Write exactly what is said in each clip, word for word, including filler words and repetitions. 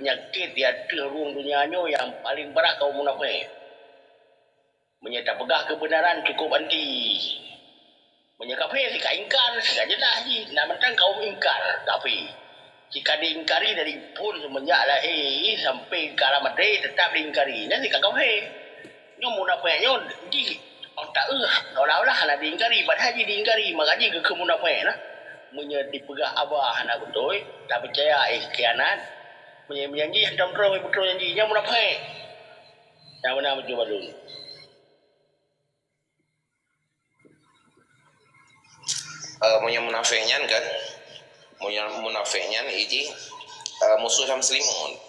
Peunyakét di ateueh rueng donya nyoe nyang paleng brat kaum munafék. Meunyoe tapeugah keubeunaran cukôp anti. Meunyoe kafé sika ingkar, sika jeulaih jih, na mantong kaum ingkar kafé. Sika diingkari dari phon seumeunjak lahé sampai ka maté teutap diingkari. Nyan sika kafé. Nyoe munafék nyoe jih, oh, taeu, seolah-olah hana diingkari, padahai jih diingkari, maka jih geukheun munafék nah. Meunyoe dipeugah haba hana beutôi, tapeucaya, eh, khianat. Meunyoe meujanji hantom troh beutôi janji, nyan munafék. Nyang meunan beutôi balon. Eh, meunyoe munafék nyan kan, meunyoe munafék nyan iji, eh, musuh lam seulimut.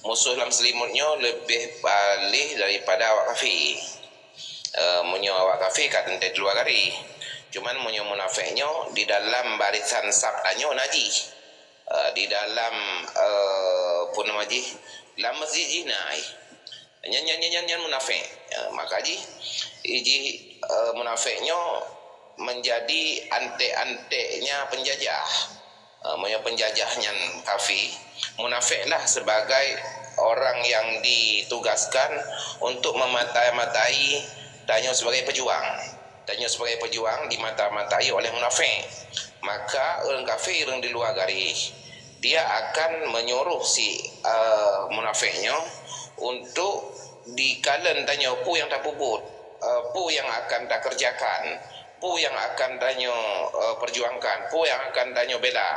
Musuh lam seulimut nyoe leubeh paléh daripada awak kafé. Eh, meunyoe awak kafé ka teuntée di luwa garéh. Cuman meunyoe munafék nyoe di dalam barisan saf tanyoe na jih. Eh, di dalam, eh, peue nama jih, lam masjid jih na ai. Nyan, nyan, nyan, nyan, nyan munafék. Eh, maka jih, iji, eh, munafék nyoe menjadi anték-antéknya penjajah. Eh, meunyoe penjajah nyan kafé, munaféklah sebagai orang yang ditugaskan untuk memata-matai tanyoe sebagai pejuang. Tanyoe sebagai pejuang dimata-matai oleh munafék. Maka ureuëng kafé, ureuëng di luwa garéh, dia akan menyuruh si, eh, munafék nyoe untuk dikalon tanyoe peue nyang tapeubuet, eh, peue nyang akan takeureujakan, peue nyang akan tanyoe, eh, peujuangkan, peue nyang akan tanyoe bela.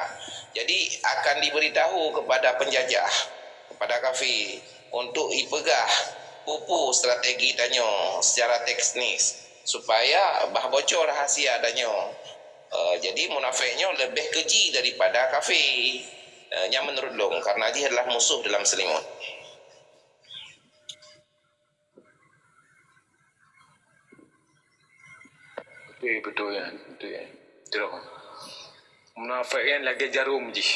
Jadi, akan diberitahu kepada penjajah, kepada kafé, untuk ipeugah peue-peue strategi tanyoe secara teknis, supaya bah bocor rahasia tanyoe. Eh, jadi, munafék nyoe leubeh keuji daripada kafé. Eh, nyan meunurot lôn, karena jih adalah musuh dalam seulimut. Beutôi, beutôi, ya, beutôi, ya. Terus. Munafék nyan lagée jarom jih.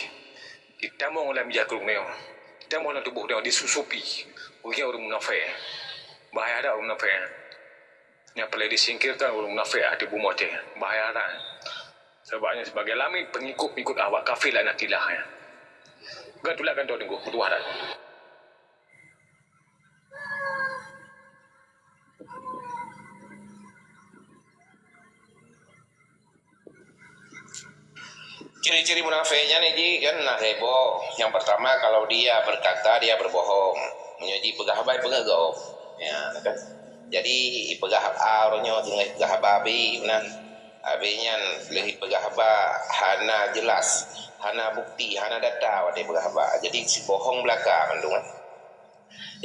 Jitamong lam jaroe nyoe. Jitamong lam tuboh nyoe, jisusupi. Ureuëng nyan ureuëng munafék. Bahaya that ureuëng munafék nyan. Nyang peureulée disingkirkan ureuëng munafék ateueh bumoe teuh. Bahaya that. Sabab nyan sibagai lamiet peungikot-peungikot awak kafé laknatillah nyan. Geuh tulak kantô Teungku, tuwah that. Ciri-ciri munafék nyan jih kan na heboh. Yang pertama, kalau dia berkata, dia berbohong. Meunyoe jipeugah haba, peungeuh gob. Ya, kan? Jadi, ipeugah A, uroe nyoe teungoh ipeugah haba B meunan. Abéh nyan lheueh ipeugah haba hana jelas, hana bukti, hana data watée ipeugah haba. Jadi, sibohong beulaka mandum.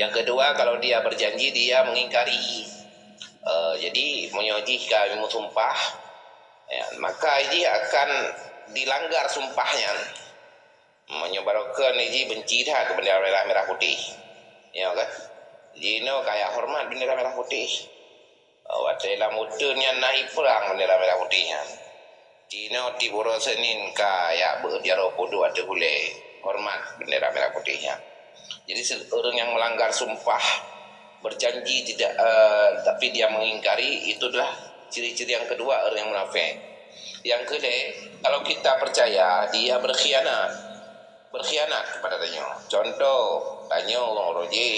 Yang kedua, kalau dia berjanji, dia mengingkari. Eh, jadi, meunyoe jih ka meusumpah, ya, maka jih akan dilanggar sumpah nyan. Meunyoe baroekon jih benci that keu bendera merah, merah putih. Ya kan? Jinoe kayak hormat bendera merah putih. Watée lam uteuen nyan na iprang bendera merah putih nyan. Jinoe tiep uroe Senin ka yak beuet jaroe pudok ateueh ulée, hormat bendera merah putih nyan. Jadi, se-, ureuëng nyang melanggar sumpah, berjanji tidak, eh, tapi dia mengingkari, itu adalah ciri-ciri yang kedua ureuëng nyang munafék. Yang keulhée, kalau kita percaya, dia berkhianat. Berkhianat kepada tanyoe. Contoh, tanyoe ureuëng Roji,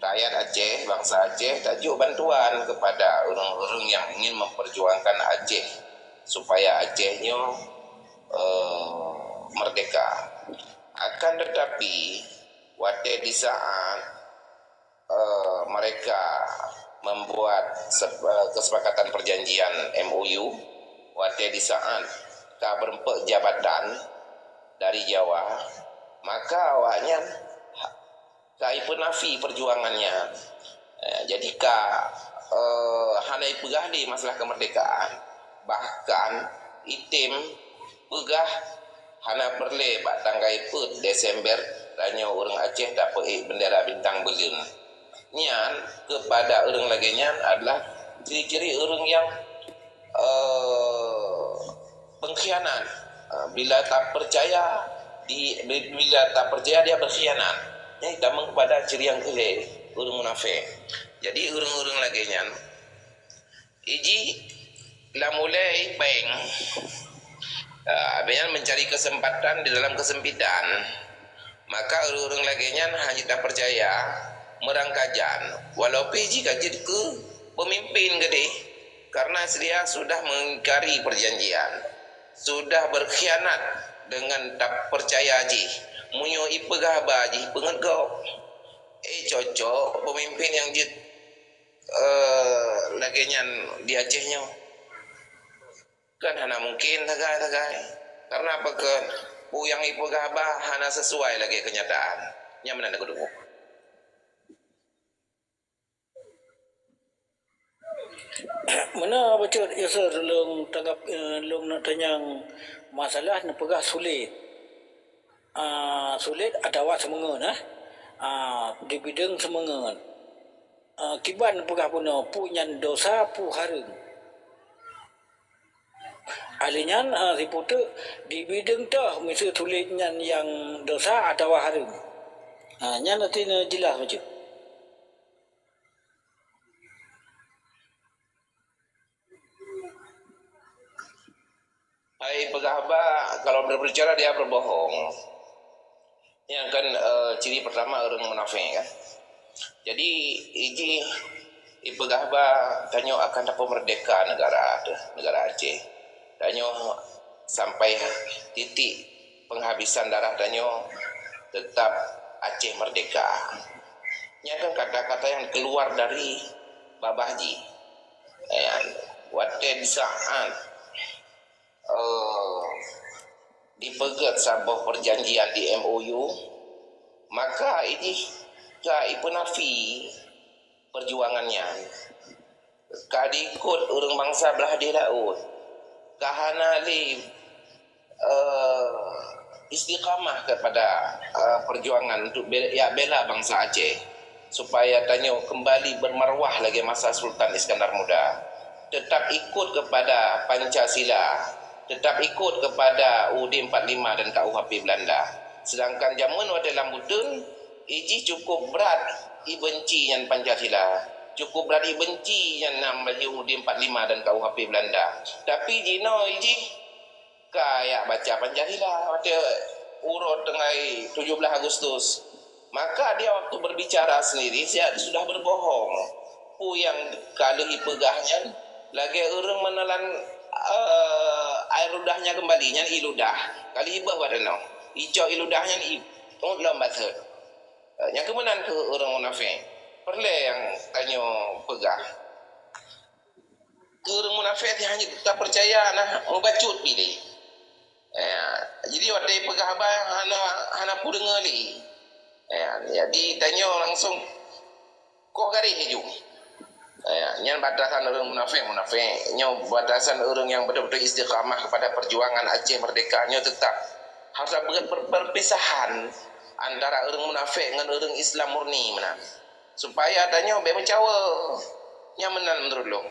rakyat Aceh, bangsa Aceh, tajok bantuan kepada ureuëng-ureuëng yang ingin memperjuangkan Aceh supaya Aceh nyoe, eh, merdeka. Akan tetapi, watée di saat eh, mereka membuat sep-, eh, kesepakatan perjanjian M O U, watée di saat ka beureumpok jabatan dari Jawa, maka awaknyan ha-, ka ipeunafi perjuangan nyan. Eh, jadi ka, eh, hana ipeugah lé masalah kemerdekaan. Bahkan item peugah hana peureulée bak tanggai peuet Desember tanyoe ureuëng Aceh tapeuék bendera bintang beuleuen. Nyan keupada ureuëng lagée nyan adalah ciri-ciri ureuëng nyang, eh, pengkhianat. Eh, bila tapeucaya di, bila tapeucaya dia berkhianat. Nyan tamong keupada ciri nyang keulhée ureuëng munafék. Jadi ureuëng-ureuëng lagée nyan Iji lam ulée péng. Ah, abéh nyan mencari kesempatan di dalam kesempitan. Maka ureuëng-ureuëng lagée nyan hana jeuet tapeucaya meurangkajan, walau pih jih ka jeuet keu peumimpén keudeh, karena dia sudah mengingkari perjanjian, sudah berkhianat dengan tapeucaya jih. Meunyoe ipeugah haba jih, ipeungeut gob. Eh, cocok peumimpén nyang jeuet, eh, lagée nyan di Aceh nyoe? Kan hana mungken sagai-sagai. Karena apa? Keu peue nyang ipeugah haba hana sesuai lagée kenyataan. Nyan meunan keuduek. Meunan bacut, Yusuf, lôn tanggap, eh, lôn neuk tanyong masalah neupeugah sulet. Ah, sulet atawa seumeungeut, eh? Ah, di bideueng seumeungeut. Ah, kiban neupeugah bunoe, peue nyan dosa, peue hareuem. Ahli nyan, ah, siputeuk di bideueng toh miseue sulet nyan nyang dosa atawa hareuem. Ah, nyan arti neujeulaih bacut. Hai peugah haba, kalau berbicara dia berbohong. Nyan kan, eh, ciri pertama ureuëng munafék kan. Jadi, iji ipeugah haba tanyoe akan tapeumerdeka negara teuh, negara Aceh. Tanyoe sampai titik penghabisan darah tanyoe tetap Aceh merdeka. Nyan kan kata-kata yang keluar dari babah jih. Ya, watée di saat, eh, dipeugét saboh perjanjian di M O U, maka idih ka ipeunafi perjuangan nyan. Ka diikot ureuëng bansa blah deh laôt. Ka hana lé eh, istiqamah kepada, eh, perjuangan untuk be-, ya, bela bangsa Aceh, supaya tanyoe kembali bermaruah lagi masa Sultan Iskandar Muda. Tetap ikut kepada Pancasila, tetap ikut kepada U U D empat lima dan K U H P Belanda. Sedangkan jameun watée lam buteuen, ijih cukup brat ibenci nyan Pancasila, cukup brat ibenci nyan nam laju U U D empat lima dan K U H P Belanda. Tapi jinoe ijih ka yak baca Pancasila watée uroe teungai tujuh belas Agustus. Maka dia waktu berbicara sendiri, dia sudah berbohong. Peue nyang ka lheueh ipeugah nyan, lagée ureuëng meunelan, eh, air ludahnya kembali, nyan iludah. Ka lheueh ibeuh bak danau. Icok iludah nyan i-, lom baseue. Eh, nyang keumeunan keu ureuëng munafék. Peureulée nyang tanyoe peugah. Keu ureuëng munafék nyan hana tapeucaya na mubacut pih lé. Ya, jadi watée peugah haba hana, hana peudeungoe lé. Ya, jadi tanyoe langsung koh garéh laju. Ya, nyan batasan ureuëng munafék, munafék. Nyoe batasan ureuëng nyang beutôi-beutôi istiqamah kepada perjuangan Aceh merdeka nyoe tetap harus ada per-, perpisahan antara ureuëng munafék ngon ureuëng Islam murni meunan. Supaya tanyoe bék meucawa. Nyan meunan meunurot lôn.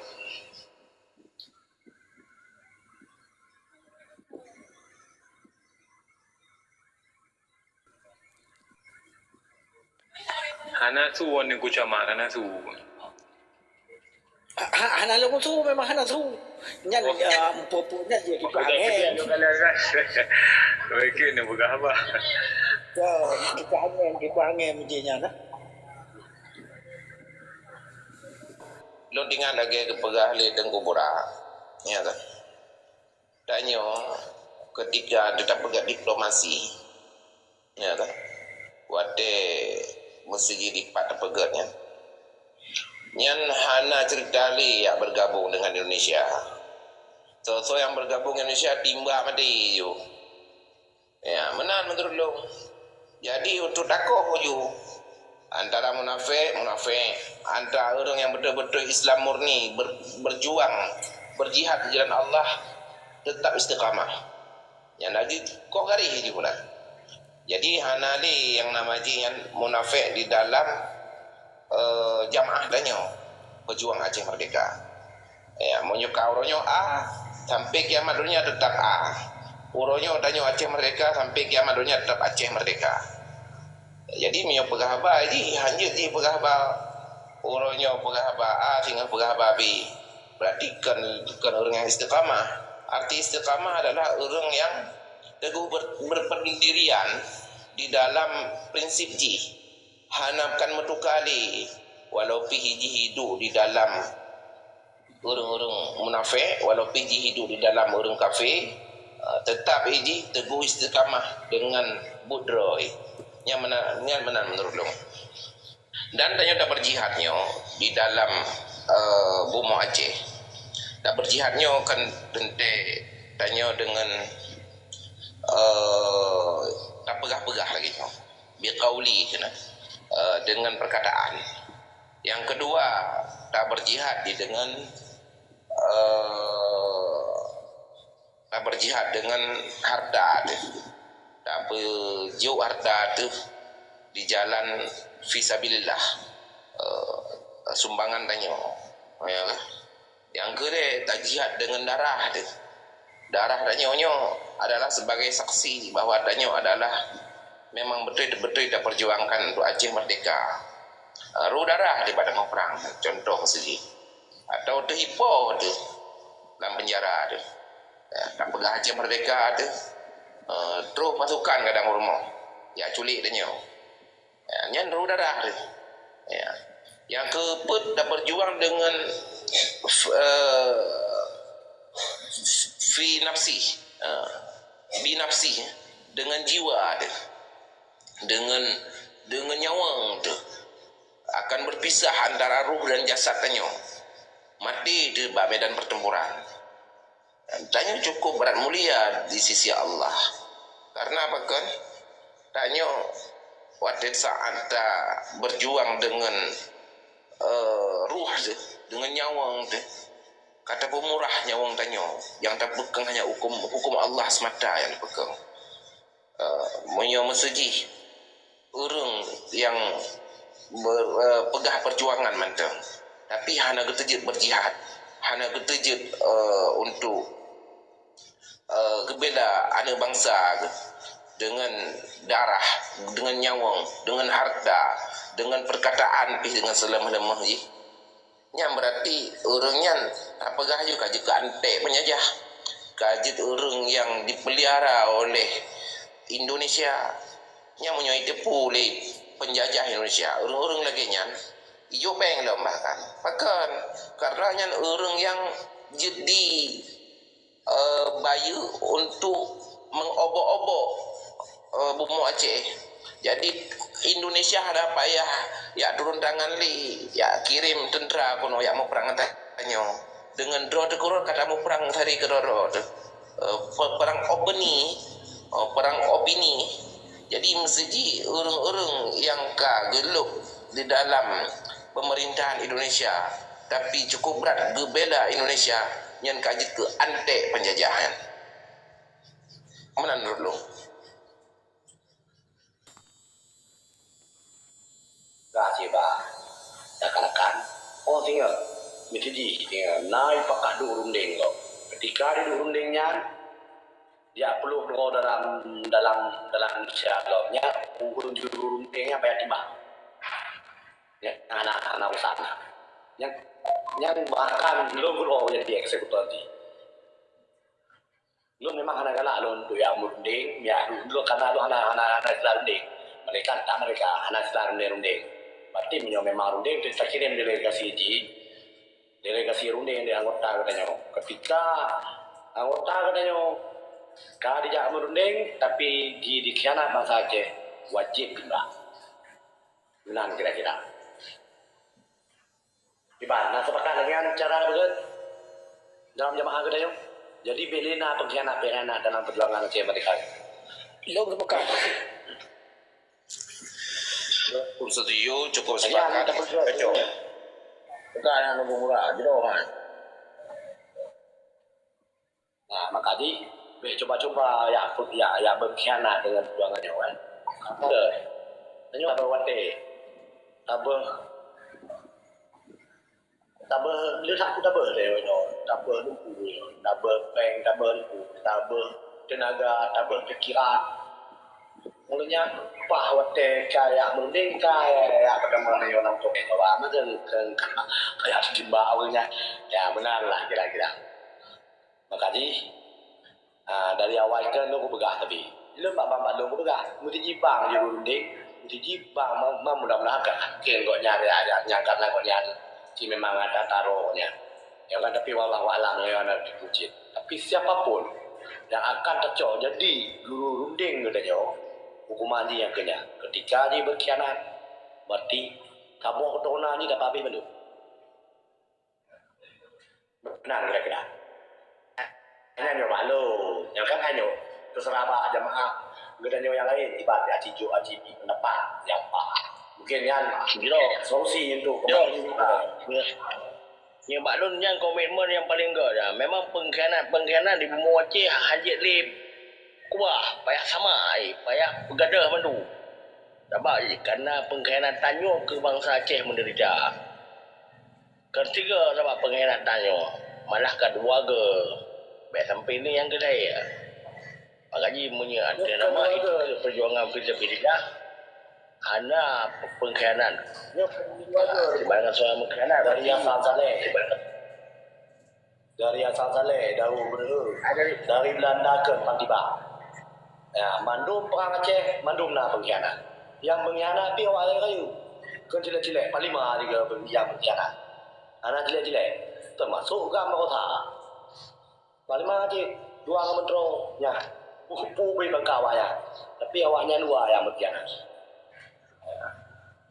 Hana su wan ningku camat, hana su. Ha-, ha-, hana lôn su, memang hana su. Nyan, oh, ah, empu-empu nyan je kipas angén. Oke, ni peugah apa? Ya, kipas angén, kipas angén je nyan, ah. Lôn ingat lagée geupeugah lé Teungku Burak. Ya kan? Tanyoe ketika teutab peugét diplomasi, ya kan? Watée meuseugi dipat teupeugét nyan. Nyan hana cerita lé yak bergabung dengan Indonesia. Soe-soe nyang bergabung Indonesia timbak maté ju. Ya, meunan meunurot lôn. Jadi, untuk takoh uju antara munafék, munafék, antara ureuëng nyang beutôi-beutôi Islam murni, ber-, berjuang, berjihad di jalan Allah, tetap istiqamah. Nyang lagi koh garéh jih pula. Jadi, hana lé nyang nama jih nyan munafék di dalam eh, jamaah tanyoe peujuang Aceh Merdeka. Ya, meunyoe ka uroe nyoe A, sampai kiamat donya tetap A. Uroe nyoe tanyoe Aceh Merdeka, sampai kiamat donya tetap Aceh Merdeka. Jadi, meunyoe peugah haba jih, hanjeuet jih peugah haba. Uroe nyoe peugah haba A, singoh peugah haba B. Berarti kon, kon ureuëng nyang istiqamah. Arti istiqamah adalah ureuëng nyang teguh ber-, berpendirian di dalam prinsip jih, hana akan meutuka lé, walau pih jih hidup di dalam ureuëng-ureuëng munafék, walau pih jih hidup di dalam ureuëng kafé, eh, teutap jih teguh istiqamah deungon buet droe. Nyan meunan, nyan meunan meunurot lôn. Dan tanyoe tabeurjihad nyoe di dalam, eh, bumoe Aceh. Tabeurjihad nyoe kan teuntée tanyoe deungon, eh, tapeugah-peugah lagée nyoe. Biqauli keunan, eh, deungon perkataan. Nyang keudua, tabeurjihad di deungon, eh, tabeurjihad deungon harta teuh. Tapeujok harta teuh di jalan fisabilillah, eh, sumbangan tanyoe. Ya kan? Nyang keulhée tajihad deungon darah teuh. Darah tanyoe nyoe adalah sebagai saksi bahwa tanyoe adalah memang beutôi-beutôi tapeurjuangkan untuk Aceh merdeka. Eh, roh darah daripada tangoh prang, contoh saja. Atau teuh ipo teuh lam penjara teuh. Ya, tapeugah Aceh merdeka teuh, eh, troh pasukan kadang rumoh. Ya, culik tanyoe. Ya, nyan roh darah teuh. Ya. Nyang keupeuet tapeurjuang deungon, eh, fi nafsi. Eh, bi nafsi, deungon jiwa teuh. Deungon, deungon nyawöng teuh. Akan berpisah antara roh dan jasad tanyoe. Maté teuh bak medan pertempuran. Tanyoe cukup berat mulia di sisi Allah. Karena apa kan? Tanyoe watée saat tabeurjuang deungon, eh, roh teuh, deungon nyawöng teuh, ka tapeumurah nyawöng tanyoe, nyang tapeukong hanya huköm, huköm Allah seumata nyang tapeukong. Eh, meunyoe meuseujih ureuëng nyang ber-, eh, peugah perjuangan mantong, tapi hana geuteujeuet beurjihad, hana geuteujeuet, eh, untuk, eh, geubela aneuëk bansa geuh deungon darah, deungon nyawöng, deungon harta, deungon perkataan pih deungon seuleumah-leumah jih. Nyan beurati ureuëng nyan tapeugah ju ka jeuet keu anték peunjajah, ka jeuet ureuëng nyang dipeulihara oleh Indonesia. Nyan meunyoe jiteupeu lé peunjajah Indonesia, ureuëng-ureuëng lagée nyan, ijok péng lom bahkan. Pakon? Karena nyan ureuëng nyang jeuet di eh, bayeue untuk mengobok-obok, eh, bumoe Aceh. Jadi, Indonesia hana payah jak turun tangan lé, jak kirém teuntra keunoe jak muprang ngon tanyoe. Deungon droe teuh keudroe ka tamuprang sari keudroe-droe teuh. Eh, pe-, perang opini, eh, perang opini. Jadi, meuseujih ureuëng-ureuëng nyang ka geulôb di dalam pemerintahan Indonesia, tapi cukup brat geubela Indonesia, nyan ka jeuet keu anték peunjajah nyan. Meunan rot lôn. Ka siba rakan-rakan, oh, singoh, meuseujih singoh, na ipakat duek rundeng lom. Ketika diduek rundeng nyan, jak peuloh droe dalam, dalam, dalam Indonesia lom. Nyan ureuëng juru rundeng nyan payah timbang. Nyan hana, hana urusan. Nyan, nyan bahkan lôn keudroe jadi eksekutor jih. Lôn memang hana galak lôn untuk jak meurundeng, ya, lôn karena lôn hana, hana, hana istilah rundeng. Mereka tak mereka, hana istilah rundeng-rundeng. Berarti meunyoe memang rundeng, takirém delegasi jih, delegasi rundeng di anggota geutanyoe. Ketika anggota geutanyoe ka dijak meurundeng, tapi ji dikhianat bansa Aceh, wajéb geubra. Meunan kira-kira. Iban, na sepakat dengan cara beureuet dalam jamaah geutanyoe? Jadi, bék lé na pengkhianat-pengkhianat dalam perjuangan Aceh Merdeka. Lôn sepakat. Cukup setuju, cukup sepakat. Cocok. Bukan yang nunggu murah, jodoh kan. Nah, maka jih, bék cuba-cuba jak, jak, jak berkhianat dengan perjuangan nyoe kan. Betul. Tanyoe tabeuh watée. Tabeuh, tabeuh, le saku tabeuh lé nyoe. Tabeuh luku nyoe. Tabeuh péng, tabeuh luku. Tabeuh tenaga, tabeuh pikiran. Mulanya, paih watée kaya meurundeng, kaya pada meurayong lam topeng awak, maka kaya seutimba ureuëng nyan. Ya, benar lah kira-kira. Maka jih, ah, dari awai keu lôn kupeugah tadi, Lôn bak bang Pak Lôn geupeugah, meusti jibang jih ureueng deh, meusti jibang ma-, ma-, mudah-mudahan ka yakin gobnyan, ya, ya, nyang karena gobnyan cit memang ada taro gobnyan. Ya kan, tapi wallahu a'lam, ya, na dipuji. Tapi siapa pun yang akan tacok jadi guru runding geutanyoe, hukuman jih nyang keunyan. Ketika jih berkhianat, berarti saboh keturunan jih dapat habéh bandum. Meunan kira-kira. Hanya nyoe maklum, nyang kan hanya terserah bak jamaah. Geutanyoe nyang laén, ibarat aci juk, aci bi pendapat nyang pahat. Mungkin nyan solusi untuk kembali. Nyoe bak lôn nyan komitmen nyang paleng gét nyan. Memang pengkhianat-pengkhianat di bumoe Aceh hanjeuet lé kuah, payah sama ai, payah peugadôh mandum. Sabab jih, karena pengkhianatan nyoe keu bansa Aceh menderita. Ketiga, sabab pengkhianatan nyoe, malah kadua geuh, bèk sampai ni nyang keudai. Maka jih meunyoe ada nama itu ke perjuangan fisabilillah, hana pengkhianat. Nyoe kedua geuh. Di mana seorang mengkhianat, dari berarti Hasan Saleh. Di mana Dari Hasan Saleh, Daud Bereu, dari Belanda keu Pang Tiba. Ya, mandum perang Aceh, mandum na pengkhianat. Nyang pengkhianat pih awak Rayeuk. Keu cilek-cilek, panglima juga nyang pengkhianat. Hana cilek-cilek, termasuk GAM Makosa. Panglima cit, dua ngon Mentro, nyan. Pu-, pu bui bangka awaknyan. Tapi awaknyan dua nyang pengkhianat.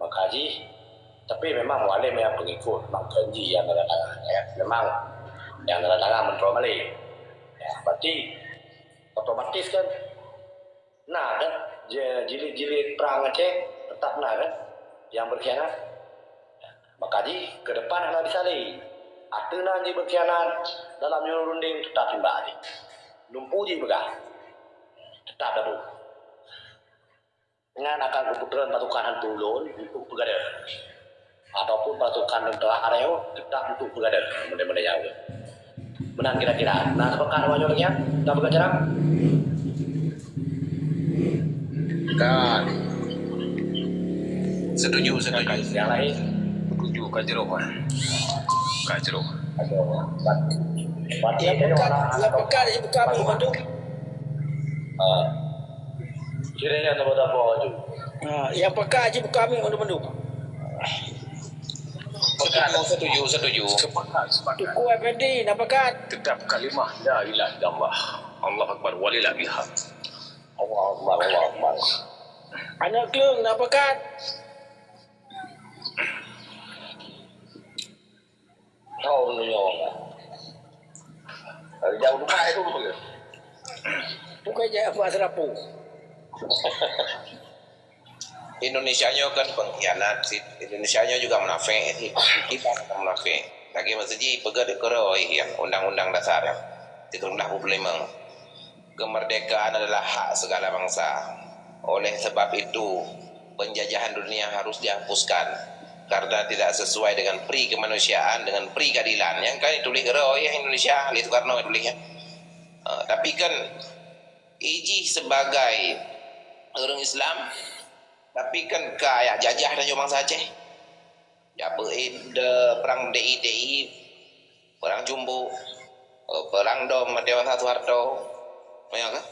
Maka jih, tapi memang Mualem nyang pengikut, memang keu jih nyang tanda tangan, ya. Memang nyang tanda tangan Mentro Malé. Ya, berarti otomatis kan, na kan, je-, jilid-jilid perang Aceh tetap na kan, nyang berkhianat. Maka jih, ke depan hana bisa lé. Ateueh nan jih berkhianat dalam nyuruh runding tetap timbak jih. Lumpu jih peugah, tetap dabu. Nyan akan kupeutreun pasukan hantu lôn untuk peugadôh, ataupun pasukan tentara Areu tetap untuk peugadôh, model-model nyan. Meunan kira-kira. Na teupeugah awak nyoe lagèe nyan? Ka peugah cara? Kan. Setuju, setuju. Yang lain? Setuju, ka jroh. Ka jroh. Aduh, bat-, batin. Yang peugah, yang peugah ibu kami mandum. Ah. Kira nyang saboh-saboh tu. Ha, nyang pakat cit buka mic mandum-mandum. Setuju, setuju, setuju. Sepakat, sepakat. Teungku Effendi, na pakat? Tetap kalimah la ilaha illallah. Allahu Akbar, walillahil hamd. Allahu Akbar, Allahu Akbar. Aneuk Kleueng, na pakat? Hao meunyoe. Dari jauh dekat itu pun. Bukan je apa serapu. Indonesia nyoe kan pengkhianat sih. Indonesia nyoe juga munafik sih. Kita kan munafik. Lagi maksud jih peugah dikeuroi ya undang-undang dasar ya. Tiga belas puluh lima. Kemerdekaan adalah hak segala bangsa. Oleh sebab itu, penjajahan dunia harus dihapuskan karena tidak sesuai dengan pri kemanusiaan, dengan pri keadilan. Nyang kan dituléh keudroe ya Indonesia, lé Soekarno tuléh ya. Eh, tapi kan ijih sebagai ureuëng Islam, tapi kan ka jak jajah tanyoe bansa Aceh. Japeue de perang D I T I, perang Cumbu, eh, perang dom masa Soeharto. Ya kan?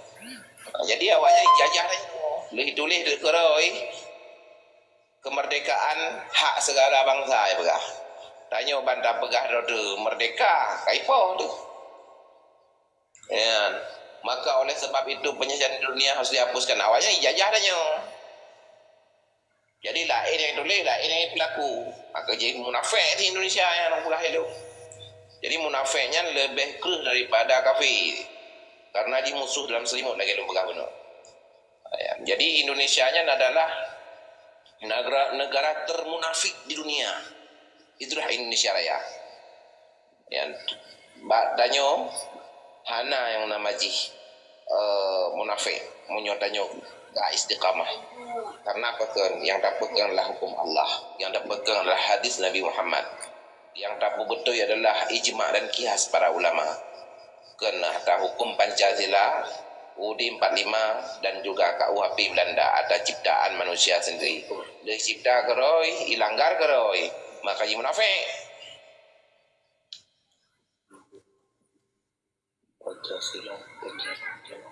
Jadi awaknyan jajah tanyoe. Lheueh tuléh dikeuroi kemerdekaan hak segala bangsa ya peugah. Tanyoe ban tapeugah droe merdeka, ka ipo tu. Ya. Maka oleh sebab itu penjajahan dunia harus dihapuskan. Awaknyan jajah tanyoe. Jadi laén nyang tuléh, laén nyang pelaku. Maka jadi munafik di Indonesia nyang peugah ilong. Jadi munafik nyan lebih kreueh daripada kafir. Karena di musuh dalam selimut lagi lôn peugah bunoe. Ya, jadi Indonesia nyan adalah negara, negara termunafik di dunia. Itulah Indonesia Raya. Ya, bak tanyoe hana nyang nama jih, eh, munafik meunyoe tanyoe ka istiqamah. Karena apa kan? Nyang tapeukong adalah hukum Allah, nyang tapeukong adalah hadis Nabi Muhammad. Nyang tapeubeutôi adalah ijma dan kias para ulama. Keunahan hukum Pancasila, U U D empat lima dan juga K U H P Belanda adalah ciptaan manusia sendiri. Lheueh cipta keuroi, ilanggar keuroi, maka jih munafik. Pancasila, Pancasila.